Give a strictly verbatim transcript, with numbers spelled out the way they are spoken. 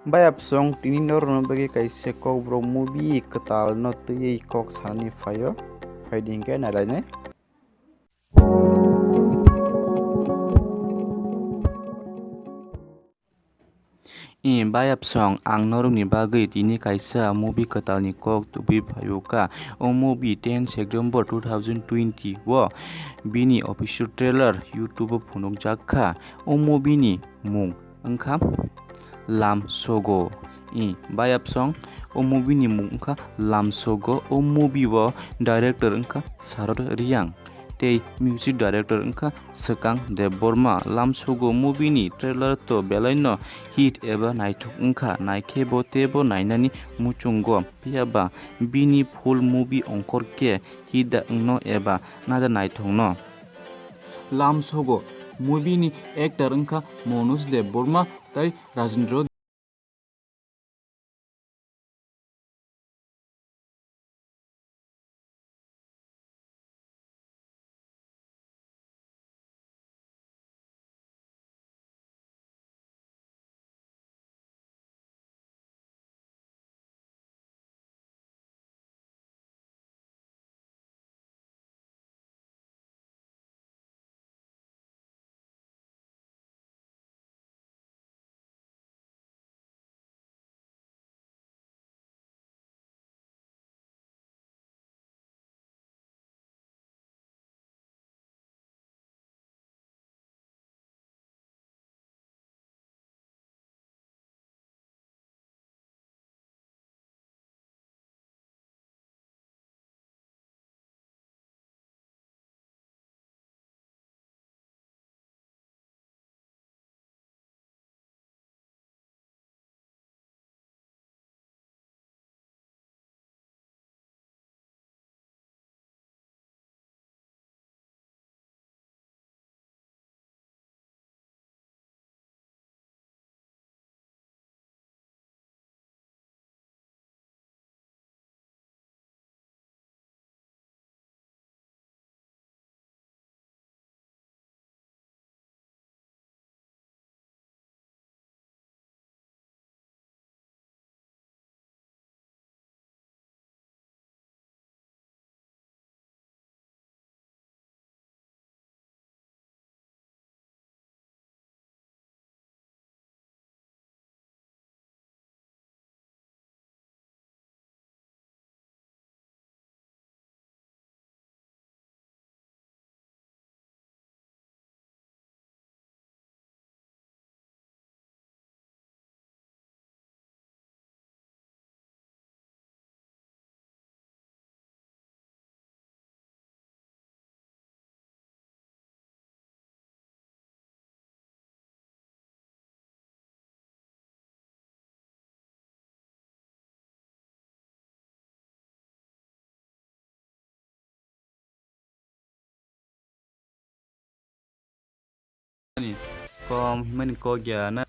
Bai absong tini norokno bagwi kaisa kokborok movie kwtalno twiwi kok sanani phaio, phaidi hinkhe nailainai. Ee, bai absong, ang norokni bagwi tini kaisa movie kwtalni kok tubui phaio kha. O movie ten September two thousand twenty o bini official trailer YouTube o phunukjak kha. O movie ni mung wngkha Lamsogo. Ee, bai absong, o movie ni mung wngkha Lamsogo. O movie o director wngkha Sarod Riyang tei music director wngkha Swkang Debbarma. Lamsogo movie ni trailer to belaino hit eba naithok wngkha, naikhe bo teibo nainani muchungo. Phiya ba bini full movie ongkhor khe hit da wngno eba nada naithokno. Lamsogo movie ni actor wngkha Manoj Debbarma tei Rajendra Kom himani kok ya na.